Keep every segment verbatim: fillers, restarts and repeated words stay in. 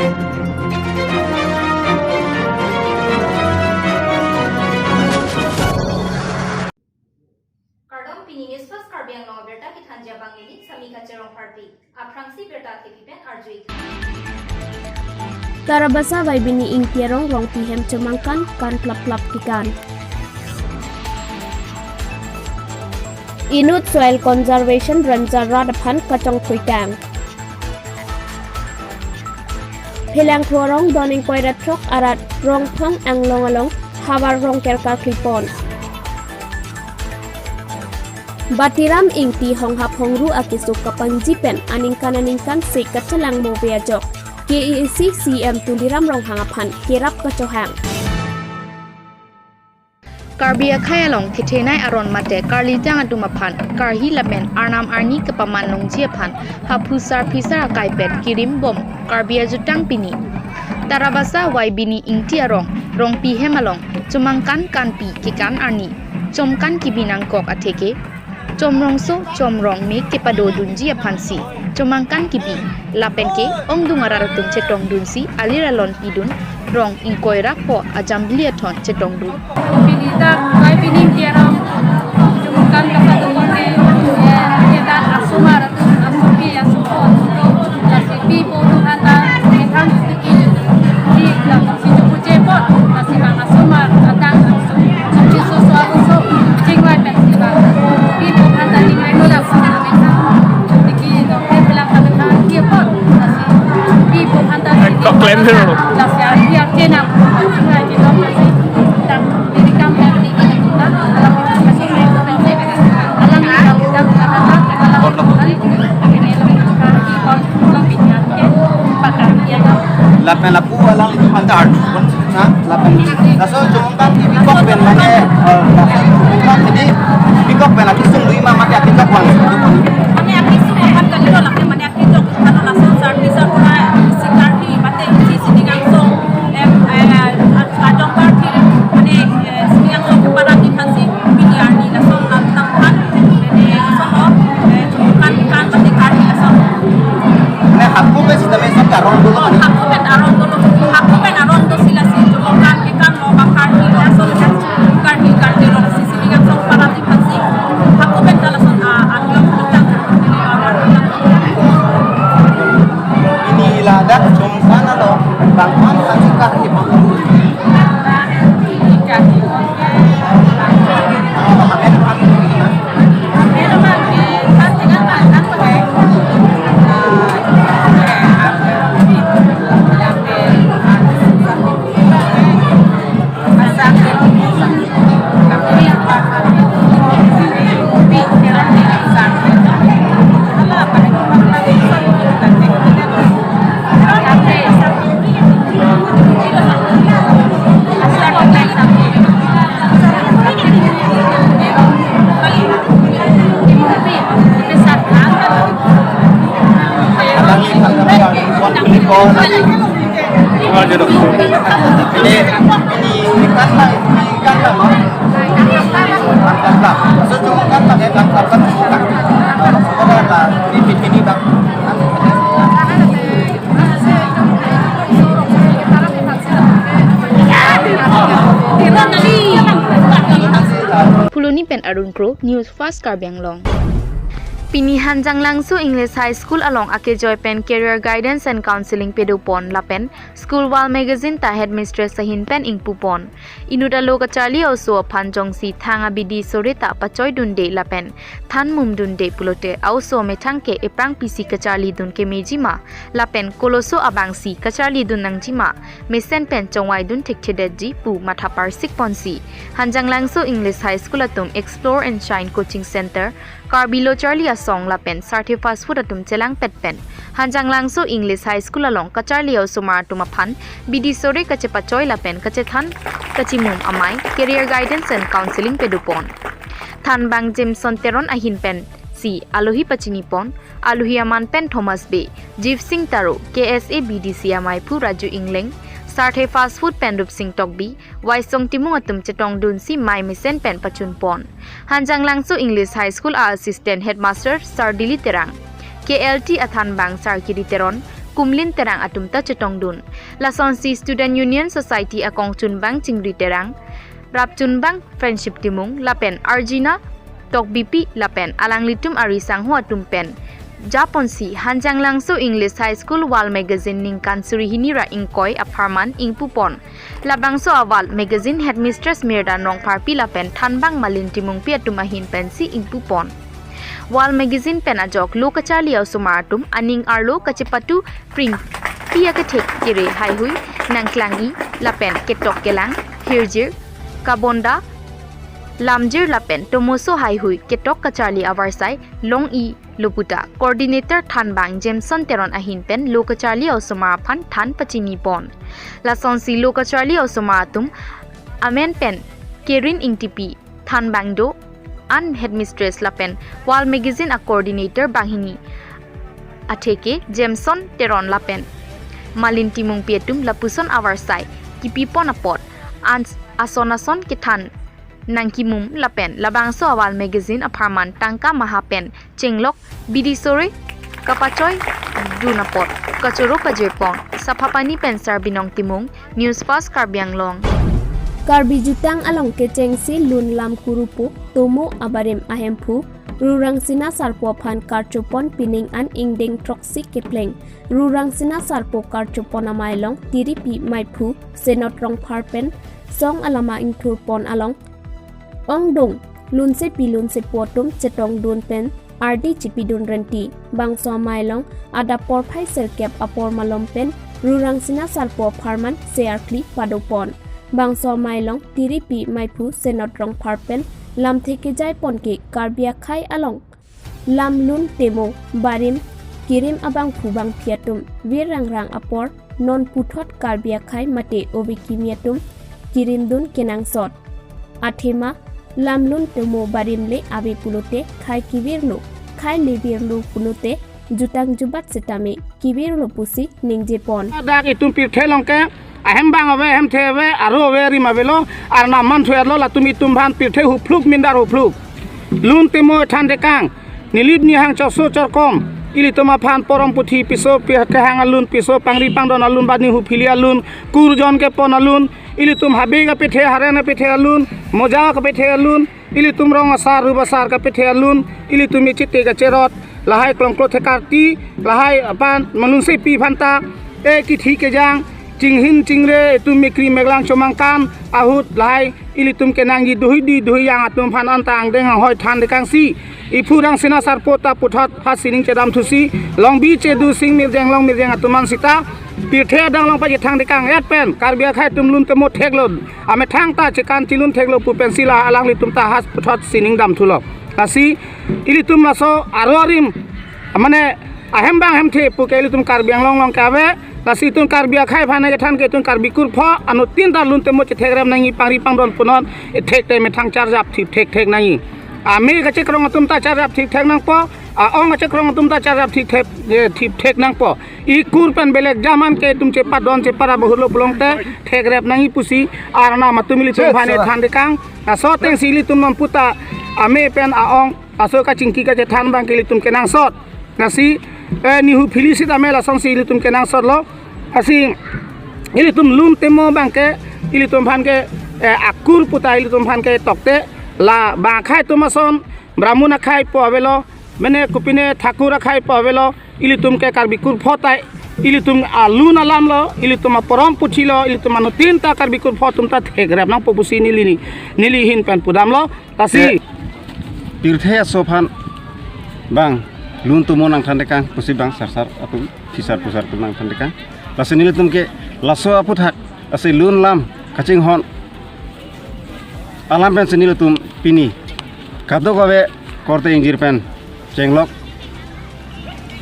Kardom, pini News First Karbi Anglong abirta kethanji abang neli Samika Cherong Pharpi. Aphrangsi birta thepi pen arju-ik. Tarabasa Y B Ni Ingti arong Rongpi hem chomangkan, kan plap plap kekan. Inut Soil Conservation Ranger rat aphan kachongthui tang. Phelangthu arong don ingkoi ra throk arat Rongphong Anglong along havar rong kerkar klipon. Batiram Ingti honghap hongru akesuk kapangji pen aningkan aningkan se kachelang move ajok K A A C C E M Tuliram Ronghang aphan kerap kachohang. Karbi akhei along kethenei aron mate karlitang atum aphan karhi lapen arnam arni kepaman longji aphan haphu sarpi sar akai pen kerimbom Karbi ajutang pini Tarabasa Y B Ni Ingti arong Rongpi hem along chomangkan kanpi kekan arni chomkan kebi nangkok atheke chomrongso chomrong me kepadodunji aphansi chomangkan kebi lapen ke ongdung arat atum chetongdunsi alir alon pidun rong ingkoi ra pho ajambili athon chetongdun. Pini ta Y B Ni Ingti arong chomangkan kapadodunde, eh, kita asomar atum, asopi, asopo, lasi pi po atum aphan ta methang tiki di la si chupu chepot, lasi bang asomar atang aso, so so so aso chingvai pen si bang pi po aphan ta ningvai no dak sa methang tiki dong pe pelang ta methang chepot, lasi pi po aphan ta si kok klem dong, lasi arhi arche nang chingvai chedok lasi tang diri kam tang tiki ta alam alam alam alam alam alam Lapen lapu alanglitum aphan ta arju pon na lapen laso chomangkan kebi kok pen mane, eh, laso chomangkan kebi kok pen akesung lui ma mate akejok vang si tu pon. Mane akesung aphan kalilo lapen mane akejok aphan laso sarpi sar pura isi karhi mate isi sining angsong, em, eh, ajong karhi mane, eh, sining angsong keparati aphansi pini arni laso lam tang aphan, eh, laso lo, eh, chomangkan kan mate karhi laso. Mane hako pen sitame sab aron dolo mane. Hako pen aron dolo, hako pen aron do sila si chomangkan kekan lo bang karhi lo ason karhi karhi lo si sining angsong parati aphansi hako pen ta lason a anglong tang. Pini ladak chomangkan along bang aphan aphansi karhi bang. Phuloni pen Arun Kro, News First Karbi Anglong. Pini Hanjanglangso English High School along akejoi pen Career Guidance and Counseling pedopon lapen School Wall Magazine ta Headmistress ahin pen ingpupon. Inut alo kacharli a-oso aphan jongsi thang abidi sore ta pachoidunde lapen than mumdunde pulote a-oso amethang ke eprang pisi kacharlidun kemeji ma lapen koloso abangsi kacharlidun nangji ma mesen pen chongvaidun thekthedetji pu matha parsikponsi Hanjanglangso English High School atum Explore and Shine Coaching Center, Karbi Lo Charli Asong lapen Sarthe Fast Food atum chelangpet pen Hanjanglangso English High School along kacharli a-osomar atum aphan bidi sore kachepachoi lapen kachethan kachimum amei Career Guidance and Counseling pedopon. Thanbang Jameson Teron ahin pensi alohi pachinipon, alohi aman pen Thomas Bey, Jeev Singh Taro, K S A B D C ameiphu Raju Engleng, Sarthe Fast Food pen Rupsing Tokbi, Waisong Timung atum chetongdunsi mei mesen pen pachunpon. Hanjanglangso English High School a-Assistant Headmaster Sar Dili Terang, K L T athanbang Sar Kiri Teron, Kumlin Terang atum ta chetongdun. Lasonsi Student Union Society akongchunbang Chingri Terang, rapchunbang Friendship Timung lapen Arjina Tokbipi lapen alanglitum ari sangho atum pen japonsi Hanjanglangso English High School Wall Magazine ningkan suri hini ra ingkoi apharman ingpupon. Labangso a-Wall Magazine Headmistress Mirdan Rongpharpi lapen thanbang Malin Timungpi atum ahin pensi ingpupon. Wall Magazine pen ajok lo kacharli a-osomar atum aning arlo kachepatu pring pi akethek kere haihui nangklang-i lapen ketok kelang hirjir kabonda lamjir lapen tomoso haihui ketok kacharli avarsai long-ilo puta Coordinator thanbang Jameson Teron ahin pen lo kacharli a-osomar aphan than pachinipon. Lasonsi lo kacharli a-osomar atum amen pen Kerin Ingtipi, thanbang do-an Headmistress lapen Wall Magazine a-Coordinator banghini atheke Jameson Teron lapen Malin Timungpi atum lapuson avarsai kipipon apot ans-, ason ason kethan nangkimum lapen labangso a-Wall Magazine apharman tangka maha pen chenglok bidi sore kapachoidun apot kachoro pajirpon. Saphapani pen Sarbinong Timung, News Fast Karbi Anglong. Karbi jutang along kechengsi lun lam kurupu tomo abarim ahemphu Rurangsina Sarpo aphan karchopon pining an ingdeng throksi kepleng. Rurangsina Sarpo karchopon amei along tiripi maiphu Senot Rongphar pen song alama ingthurpon along ongdung lunsepi lunsepo atum chetongdun pen ardi chipidun renti. Bangso amei along adap porphai sirkep apor malom pen Rurangsina Sarpo apharman se arkli padopon. Bangso amei along tiripi maiphu Senot Rongphar pen lamthe kejaipon ke Karbi akhei along lam lun temo barim kirim abangphu bangphi atum vir rangrang apor non puthot Karbi akhei mate ove kimi atum kirimdun kenangsot. Athema lam lun temo barim le ave pulote khai kevirlo, khai levirlo pulote jutang jubat setame kevirlo pusi ningjepon. Dak itum pirthe along ke ahem bang ave, ahem the ave, aro ave, arim avelo, Arnam manthu etlo, latum itum aphan pirthe huphluk mindar huphluk. Lun temo than dekang, nilip nihang chorso chorkom, ilitum aphan porom puthi piso pi-, kehang alun, piso pangri pangdon alun, bani huphili alun, kurjon kepon alun, ilitum habe kapethe, haren kapethe alun, moja kapethe alun, ilitum rong asar, rup asar kapethe alun, ilitum echete kacherot, lahai klongklo thekarti, lahai aphan malunsepi aphanta, e kithi kejang, chinghin chingre, itum mekri meklang chomangkan, ahut lahai, ilitum kenangji duhui di duhui yang atum aphan anta angdeng anghoi than dekangsi, iphu Rurangsina Sarpo ta puthot ha sining chedam thusi, longbi chedu sing mirjeng long mirjeng atum an sita, pirthe adang along pachethang dekang et pen, Karbi akhei atum lun temo theklo, amethang ta chekan chilun theklo pu pensi la alanglitum ta ha puthot sining dam thulo. Lasi ilitum laso aro arim, mane ahem bang ahem the pu ke ilitum Karbi Anglong along ke ave, lasi itum Karbi akhei aphan kethan ke itum Karbi kurpho, anuttin ta lun temo chethekrep nangji, pangri pangdon punon, thekte methang charjap thip thekthek nangji. Amei kachekrong atum ta charjap thip thek nangpo, a-ong kachekrong atum ta charjap thip thek, eh, thip thek nangpo. I kur pen belek jaman ke itum chepadon cheparap ahut lo pulote thekrep nangji pusi Arnam atum ilitum aphan than dekang. Laso atengsi ilitum non puta amei pen a-ong laso kachingki kachethan abang ke ilitum kenangsot. Lasi, eh, nihu phili sitame lasonsi ilitum kenangsotlo. Lasi ilitum lun temo abang ke ilitum aphan ke, eh, akur puta ilitum aphan ke tokte, la bang akhei atum ason, Bramun akhei po avelo, mane kopine Thakur akhei po avelo, ilitum ke Karbi kurpho ta, ilitum alun alam lo, ilitum aporom puthi lo, ilitum anuttin ta Karbi kurpho atum ta thekrep nangpo pusi neli ni, neli ahin pen pudamlo, lasi. Te, pirthe aso aphan bang lun temo nangthan dekang pusi bang sarsar atum, phisar phusar atum nangthan dekang. Lasi nelitum ke laso aputhak, lasi lun lam kachinghon alam pensi nelitum pini kadokave korte ingjir pen chenglok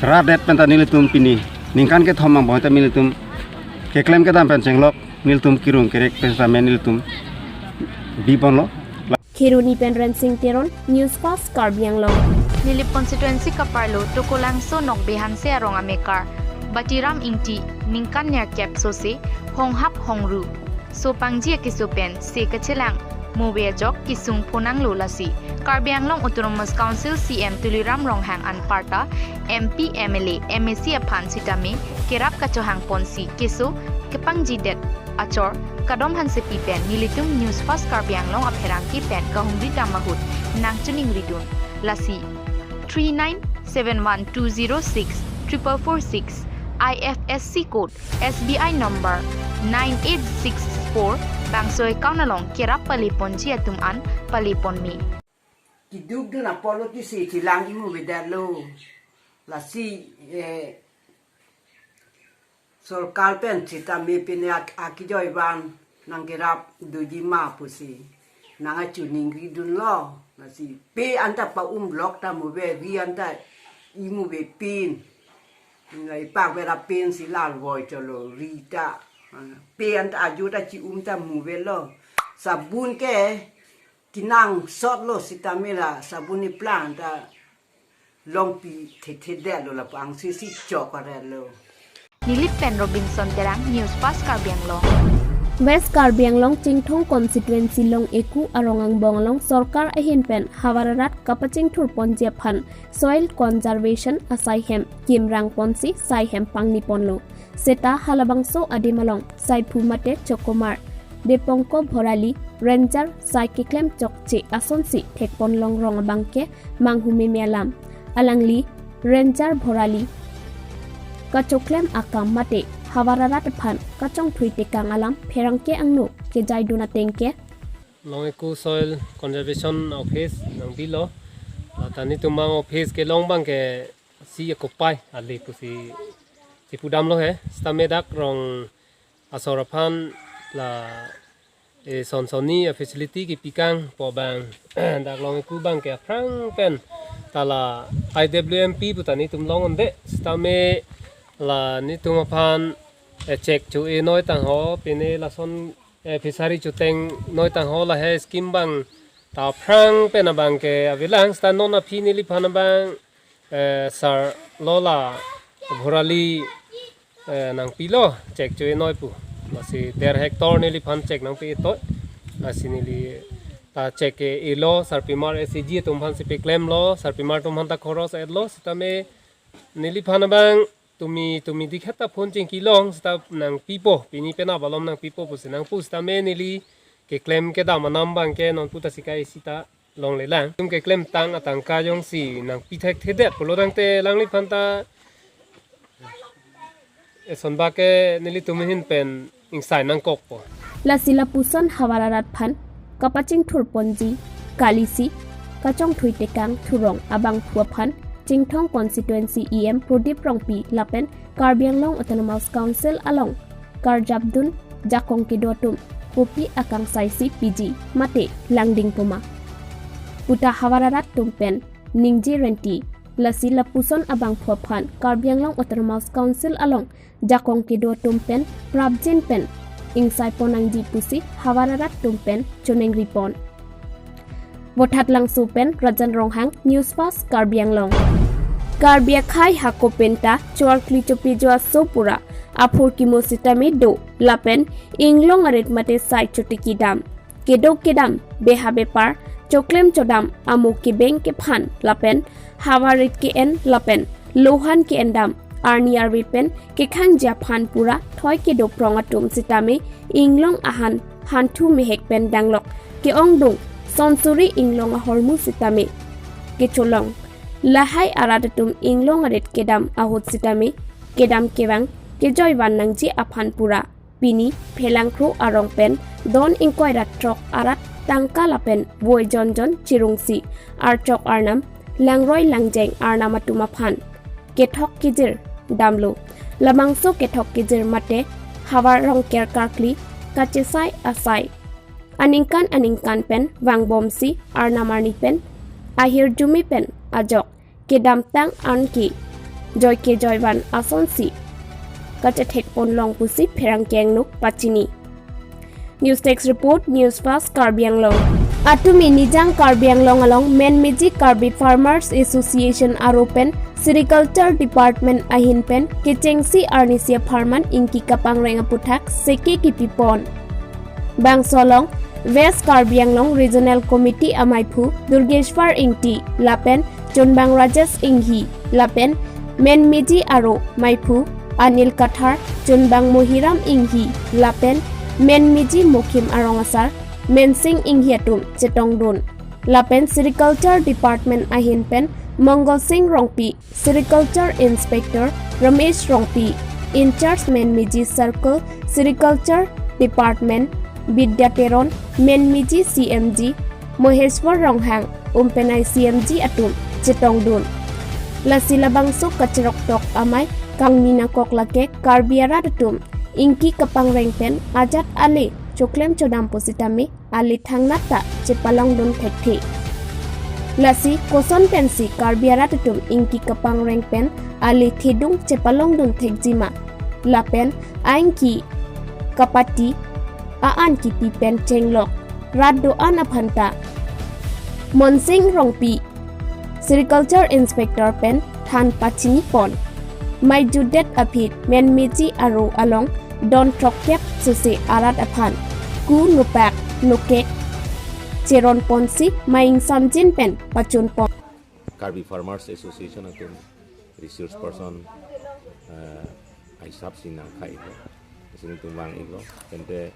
rat det penta nelitum pini ningkan kethom angbong ta nelitum keklem kedam pen chenglok nelitum kirung kerek pen sitame nelitum biponlo. Kheroni pen Rensing Teron, News Fast Karbi Anglong. Nilip constituency kaparlo Tokolangso Nokbe Hanse arong amekar Batiram Ingti ningkan nerkep sose honghap hongru sopangji akeso pen se kachelang move ajok kesung phonanglo. Lasi Karbi Anglong Autonomous Council C M Tuliram Ronghang anparta M P, M L A, M A C aphan sitame kerap kachohang ponsi keso kepangjidet achor Kadom Hansepi pen nelitum News Fast Karbi Anglong apherangke pen kahumri dam ahut nangchiningridun. Lasi three nine seven one two zero six triple four six, I F S C code, S B I number nine eight six four, bangso account along kerap pale ponji atum an pale ponme. Keduk dun apotlo tisi chelang imu bedalo. Lasi, eh, sorkar pen sitame pine ak-, akejoi van nangkerap doji ma pusi nangchiningridunlo. Lasi pe anta pa-um lok ta move, ri anta imu be pin. Ngai pak vera pin si lalvoi cholo ri ta. Pe anta ajo ta chi-um ta movelo. Sabun ke kenangsotlo sitame la sabun iplang ta longpi thethedetlo lapu angsi si chok arelo. Neli pen Robinson Terang, News Fast Karbi Anglong. West Karbi Anglong Chinthong constituency Long Eku arong angbong along sorkar ahin pen havar arat kapachingthur ponji aphan soil conservation asai hem kimrang ponsi sai hem pangni ponlo. Seta halabangso adim along saiphu mate chokomar Depongko Bhorali, Ranger sai keklem chokche asonsi thekpon longrong abangke manghumeme alam. Alangli Ranger Bhorali kachoklem akam mate havar arat aphan kachongthui tekang alam pherangke angno kejaidun ateng ke Long Eku Soil Conservation Office nangbilo. Ah, ta netum abang office kelong abangke si akopai ale pusi chepudamlo he. Sitame dak rong asor aphan la, eh, son sonni a-facility kepikangpo abang dak Long Eku abangke aphrang pen ta la I W M P pu ta netum long-un-e. Sitame la netum aphan, eh, check cho-e noi tangho, pine lason, eh, fishery choteng noi tangho, lahei scheme abang ta aphrang pen abangke avelang. Sita non aphi neliphan abang, eh, sir lo la Bhorali, eh, nangpilo check cho-e noi pu. Lasi der hectare neliphan check nangpi-e toi. Lasi neli ta check ke-elo, sarpimar S H G atum aphansi peklemlo, sarpimar atum aphan ta khoros etlo, sitame neliphan abang tumi tumi dikhat ta phone chingki long sita nangpipo, pini penap alom nangpipo pusi nangpu, sitame neli keklem kedam anam abangke non pu ta sika isi ta longlelang. Netum keklemtang atangka jongsi nangpi thekthedet pulo tangte alangliphan ta eson abangke nelitum ahin pen ingsai nangkokpo. Lasi lapuson havar arat aphan kapachingthur ponji kalisi kachongthui tekang thurong abangphu aphan Chinthong constituency E M Prodip Rongpi lapen Karbi Anglong Autonomous Council along karjapdun jakong kedo atum kopi akangsai si piji mate langding poma puta havar arat atum pen ningje renti. Lasi lapuson abangphu aphan Karbi Anglong Autonomous Council along jakong kedo atum pen prapjin pen ingsai pon nangji pusi havar arat atum pen choningri pon. Vothatlangso pen Rajan Ronghang, News Fast Karbi Anglong. Karbi akhei hako penta choarkli chopi jo aso pura aphur kimo sitame do lapen inglong arit mate sai chotiki dam, kedo kedam, beha bepar, choklem chodam, amo kebeng kephan lapen havar rit ke-en lapen lohan ke-endam, arni arve pen kekhangji aphan pura thoi kedo prong atum sitame inglong ahan hanthu mehek pen danglok ke-ongdung, sonsuri inglong ahormu sitame kecholong. Lahai arat atum inglong arit kedam ahut sitame kedam kevang kejoi van nangji aphan pura pini Phelangkro arong pen don ingkoi ra throk arat tangka lapen voi jonjon chirungsi archok arnam, langroi langjeng arnam atum aphan kethok kejir damlo. Labangso kethok kejir mate havar rongker karkli kachesai asai aningkan aningkan pen vangbomsi arnam arni pen ahirjume pen ajok kedamtang anke joi kejoi van asonsi kachethek pon long pusi pherangke angno pachini. News Desk Report, News Fast Karbi Anglong. Atumi Nijang Karbi Anglong along menmeji Karbi Farmers Association aro pen Sericulture Department ahin pen kechengsi arnisi apharman ingki kapangreng aputhak seke kipi pon. Bangso along West Karbi Anglong Regional Committee amaiphu Durgeshwar Ingti lapen chunbang Rajesh Inghi lapen menmeji aro maiphu Anil Kathar, chunbang Mohiram Inghi lapen menmeji Mokhim Arong Asar Mensing Inghi atum chetongdun. Lapen Sericulture Department ahin pen Mongol Sing Rongpi, Sericulture Inspector Ramesh Rongpi, in-charge menmeji Circle Sericulture Department Bidya Teron, menmeji C M G Moheshwar Ronghang, umpenai C M G atum chetongdun. Lasi labangso kacheroktok amei kangni nangkok lake Karbi arat atum ingki kapangreng pen ajat ale choklem chodam pusitame ale thangnat ta chepalongdun thekthe. Lasi koson pensi Karbi arat atum ingki kapangreng pen ale thedung chepalongdun thekjima? Lapen aingki kapati a-an kipi pen chenglok rat do-an aphanta Monsing Rongpi, Sericulture Inspector pen than pachini pon. Mei jutdet aphi menmeji aro along don throkkep suse arat aphan ku nopak nokek cheron ponsi mei ingsamjin pen pachun pon. Karbi Farmers Association atum resource person, eh, aisap si nangkhai iklo, sini tum vang iklo. Tangte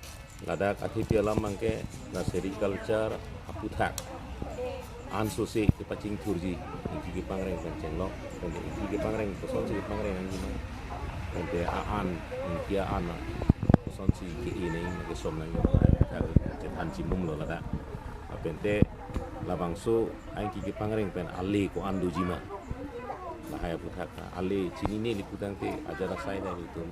ladak athepi alam abangke la sericulture aputhak an suse kepachingthurji, ingki kepangreng pen chenglok. Tangte ingki kepangreng, kosonsi kepangreng nangji ma, tangte a-an, ingki a-an a kosonsi ke-e nangji ma, kesom nangji ma, chethan chimumlo ladak. Tangte labangso aingki kepangreng pen ale ko-an doji ma, lahai aputhak ale chinine neli pu tangte ajat asai ta nelitum,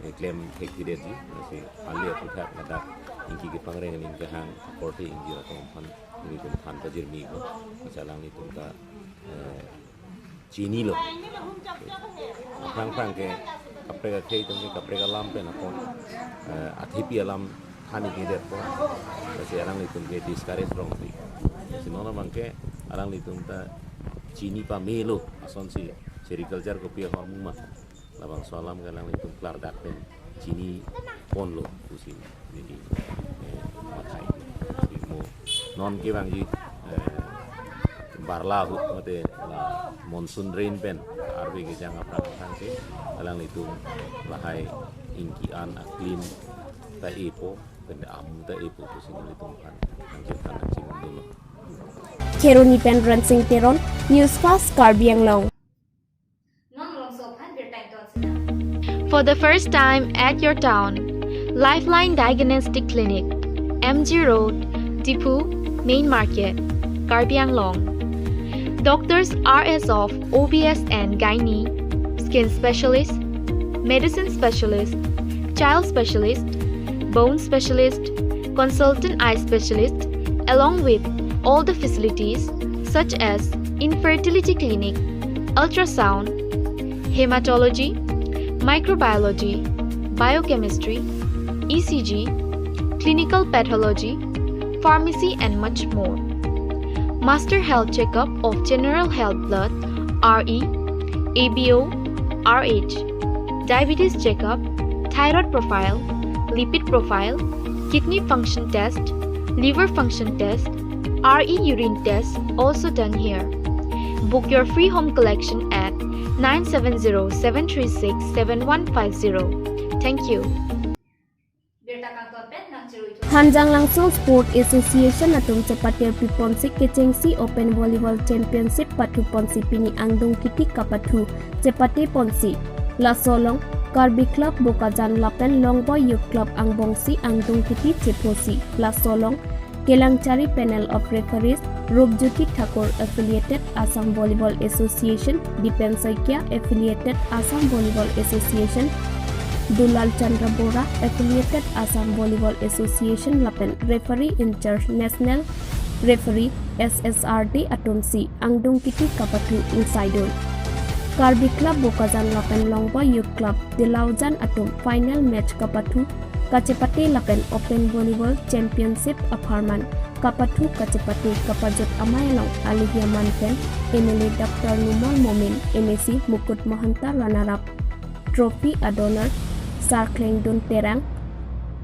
eh, klem thekthedetji. Lasi ale aputhak ladak ingki kepangreng aning kehang korte ingjir atum aphan nelitum than pajirmi ko, achalang nelitum ta, eh, chinilo. Aphrang phrang ke kaprek akhei atum ke kaprek alam pen apot, eh, athepi alam than-ikdetpo. Lasi alanglitum ke discourage rongpi. Lasi non abangke alanglitum ta chini pamelo, asonsi sericulture kopi ahormu ma. Labangso alam ke alanglitum klardak pen chini ponlo pusi neli, eh, mathai. Mo non kevangji, eh, barla ahut mate la monsoon rain pen arve kejang aphrang aphrang si alanglitum lahai ingki an aklim ta epo, pen amu ta epo pusi nelitum aphan nangchethan nangchimundunlo. Kheroni pen Rensing Teron, News Fast Karbi Anglong. For the first time at your town, Lifeline Diagnostic Clinic, M G Road, Diphu, Main Market, Karbi Anglong. Doctors are as of O B S and Gynae, Skin Specialist, Medicine Specialist, Child Specialist, Bone Specialist, Consultant Eye Specialist, along with all the facilities such as infertility clinic, ultrasound, hematology, microbiology, biochemistry, E C G, clinical pathology, pharmacy and much more. Master health checkup of general health, blood, R E, A B O, R H, diabetes checkup, thyroid profile, lipid profile, kidney function test, liver function test, R E urine test also done here. Book your free home collection at nine seven zero seven three six seven one five zero. Thank you. Hanjanglangso Sport Association atum chepatir piponsi kechengsi Open Volleyball Championship pathuponsi pini angdung kiti kapathu chepate ponsi. Laso along Karbi Club Bokajan lapen Longboi Youth Club angbongsi angdung kiti chephosi. Laso along Kelangchari Panel of Referees, Rupjyoti Thakur affiliated Assam Volleyball Association, Dipen Saikia affiliated Assam Volleyball Association, Dulal Chandra Bora affiliated Assam Volleyball Association lapen referee in charge National Referee S S R D atumsi angdung kiti kapathu ingsaidun. Karbi Club Bokajan lapen Longboi Youth Club Dilaujan atum final match kapathu kachepate lapen Open Volleyball Championship apharman kapathu kachepate kapajut amei along alehi aman pen M L A Doctor Numal Momin, M A C Mukut Mahanta runner up, trophy adonor Sarklengdun Terang,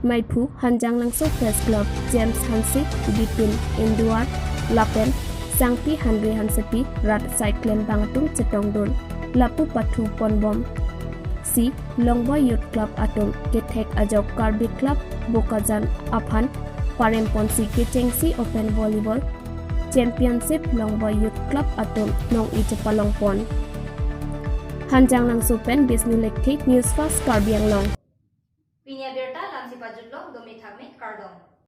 Maiphu Hanjanglangso Press Club James Hanse, Bipin Induar lapen Sangpi Hanri Hansepi rat saiklem bang atum chetongdun. Lapu pathu ponbomsi Longboi Youth Club atum kethek ajok Karbi Club Bokajan aphan parem ponsi kechengsi Open Volleyball Championship Longboi Youth Club atum nong-i chepalong pon. Hanjanglangso pen Bisnu Lekthe, News Fast Karbi Anglong. Pini abirta